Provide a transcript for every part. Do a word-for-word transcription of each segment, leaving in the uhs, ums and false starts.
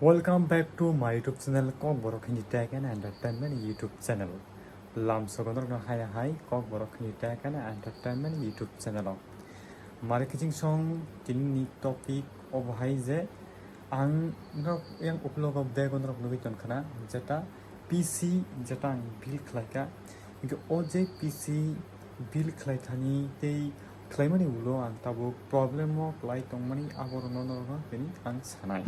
Welcome back to my YouTube channel, Kokborok Hindi Tech and Entertainment YouTube channel. Lamsogo norokno hai hai Kokborok Hindi Tech and Entertainment YouTube channel o. Mari kiching song tini ni topic obo hai je ang norok yang upload o bag o norok nugui tongkha na jeta P C jeta ang build khlaikha. Hingke o je P C build khlai thani tei khlaimani ulo ang tabuk problem o kwlai tongmani aborokno norokno tini ang sanai.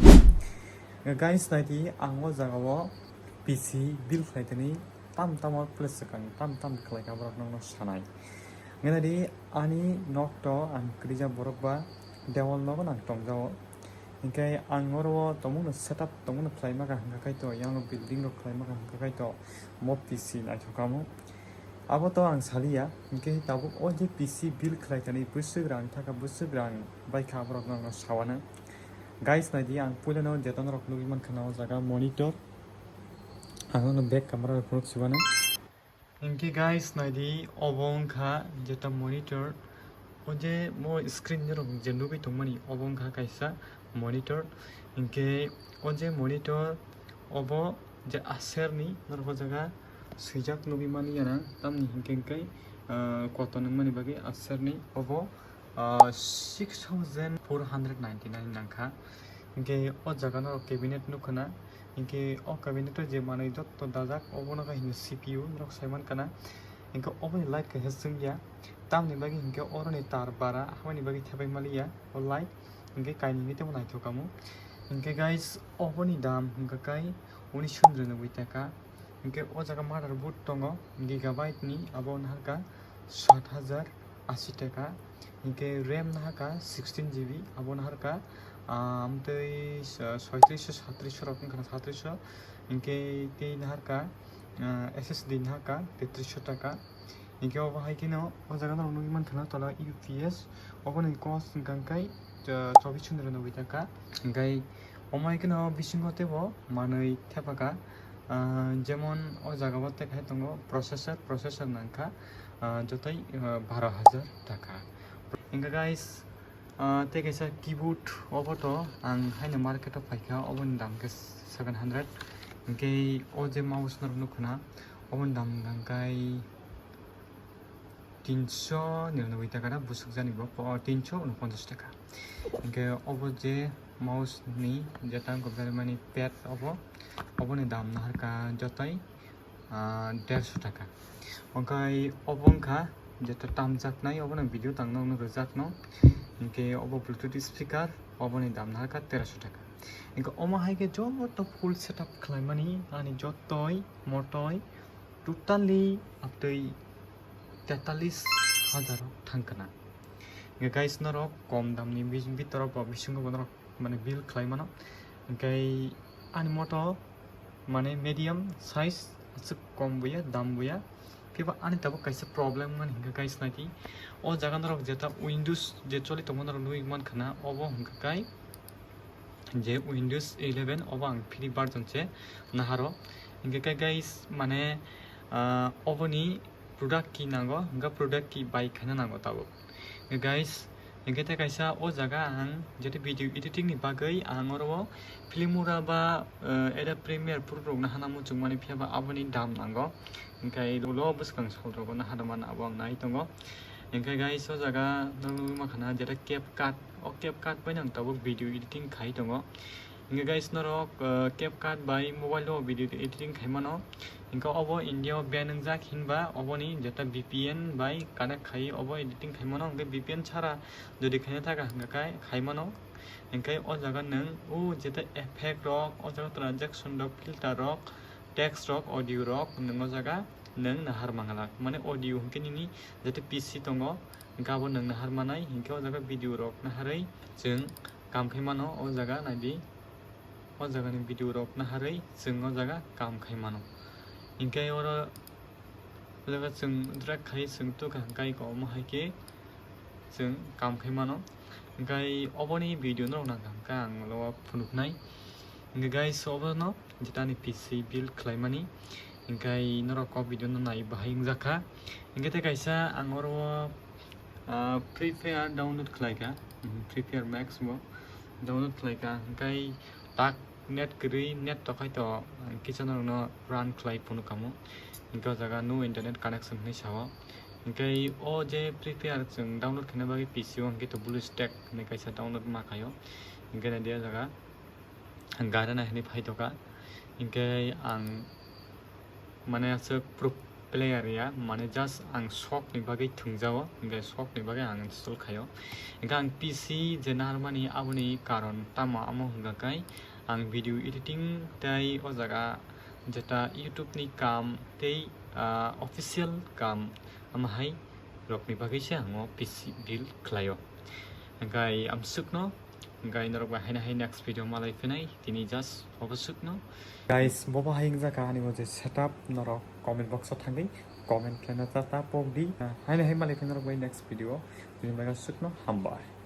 Guys, naidi ang o jaga o P C build khlai thani tam tam o place swkang tam tam khlai kha borok nokno sanai. Ngenadi ani nok to ang kwrwija borok ba dewal nogo nang tongjao. Hingke ang oro o tongmungno setup tongmungno khlai maka hingka khaito, yang building rok khlai maka hingka khaito, mo P C naithok kamo. Abo to ang saliya, hingke tabuk o je P C build khlai thani bwswk rang thaka, bwswk rang bai kha borok no sawana. Guys, naidi ang puilano jeton rok nugui mankha na o jaga monitor. Ang no back camera rok phunuk sibano. Hingke guys, naidi obo wngkha jeta monitor. O je mo screen norok je nugui tongmani obo wngkha kaisa monitor. Hingke o je monitor obo je Acer ni norok o jaga swijak nugui mani gana tamni hingke hingke, ah, kotor nangmani bagwi Acer ni obo ah, six thousand four hundred ninety nine nangkha. Hingke o jaga norok cabinet nukha na. Hingke o cabinet o je manwi jotto dajak obono khe hino C P U norok sai mankha na. Hingke oboni light kaisa chwngya. Tamni bagwi hingke oroni tar bara habani bagwi thepai maliya o light. Hingke kainwi tebo naithok kamo. Hingke guys, oboni dam hingka kai unis hundred noboi taka. Hingke o jaga motherboard tongo gigabyte ni, abo naharka sat hajar asi taka. Hingke RAM naharka sixteen G B, abo naharka, ah, amtwi, ah, soitrisho, satrisho rok wngkha na, satrisho. Hingke tei naharka, ah, S S D naharka tetrisho taka. Hingke obo hai kheno o jaga norok nugui mankha na tola U P S, oboni cost hingka hingkai, ah, chobis hundred noboi taka. Hingkai omo hai kheno bisingo teibo manwi thepaka, ah, jemon o jaga o tei khai tongo processor, processor nangkha, ah, jotoi, ah, baro hajar taka. Hingke guys, ah, tei kaisa keyboard obo to ang haino market o phaikha, oboni dam khe seven hundred. Hingke o je mouse norok nukha na, oboni dam hingka hingkai tinso niranobboi taka da, bwswk jani bo, o, tinso unoponchas taka. Hingke obo je mouse ni jeta wngkha bermani pad obo, oboni dam naharka jotoi, ah, derso taka. Hingke obo wngkha jeta tamjaknai, obono video tangna rwjakno. Hingke obo Bluetooth speaker, oboni dam naharka terso taka. Hingke omo hai khe joto full setup khlaimani ani jotoi motoi totally amtwi tetalis hajar rok thang kana. Hingke guys, norok kom damni bis-, bitorok bo bisingo bo norok mane build khlai mano. Hingke ani moto mane medium size, aswk kom buya, dam buya. Phiba ani tabuk kaisa problem mani hingke guys, naidi o jaga norok jeta Windows je choli tongma norok nugui mankha na, obo hingka kai je Windows eleven obo ang free version se naharo. Hingke khe guys, mane, ah, oboni product key nango, hingke product key bai khaina nango tabuk. Hingke guys, hingke tei kaisa o jaga ang jete video editing ni bagwi ang oro o Filmora ba, eh, Adobe Premiere Pro rok nahana muchung mani phiya ba aboni dam nango. Hingke ulo bwskang sal rogo nahana man abo ang nai tongo. Hingke guys, o jaga nugui mankha na jeta CapCut, o CapCut bai nang tabuk video editing khai tongo. Hingke guys, norok, uh, CapCut bai mobile o video editing khai mano. Hingke obo India o ban wngjak hinba oboni jeta V P N bai connect khai obo editing khai mano. Hingke V P N chara jodi khaina thaka hingka khai, khai mano. Hingke o jaga nwng o jeta effect rok, o jaga transaction rok, filter rok, text rok, audio rok nwng o jaga nwng nahar manglak. Mane audio hingke nini jeta P C tongo, hingke abo nwng nahar manai, hingke o jaga video rok naharwi chwng kam khai mano o jaga naidi. O jaga ni video rok naharwi chwng o jaga kam khai mano. Hingke oro o jaga chwng drag khai chwng tukha hingke omo hai khe chwng kam khai mano. Hingke oboni video norok nang kha hingke ang ulo phunuknai. Hingke guys, obono jeta ni P C build khlai mani. Hingke norok o video no nai bahai wngjakha. Hingke tei kaisa ang oro o, ah, Free Fire download khlai kha. Mhm, Free Fire Max bo download khlai kha. Hingke tak Net kwrwi, net tokhai to kisa norokno run khlai phunukamo. Hwnkhe o jaga no internet connection hinwi sao. Hwnkhe o je Free Fire chwng download khaina bagwi P C o hwnkhe to BlueStack hinwi kaisa download ma khaio. Hwnkhe naidi o jaga garena hinwi phaitokha. Hwnkhe ang mane aswk pro player ya, mane just ang sok ni bagwi thwngjao, hwnkhe sok ni bagwi ang install khaio. Hwnkhe ang P C je naharmani aboni karon tamo amo hwnkha khe ang video editing tei o jaga jeta YouTube ni kam tei, ah, official kam amo hai rok ni bagwi se ang o P C build khlaio. Hwnkhe amswkno, hwnkhe norok bai haino hai next video malai phinai, tini just oboswkno. Guys, bobo hai wngjakha ani o je setup, norok comment box o thangwi comment khlaina ta ta pok di. Haino hai malai phinai norok bai next video, tini bagwi swkno hambai.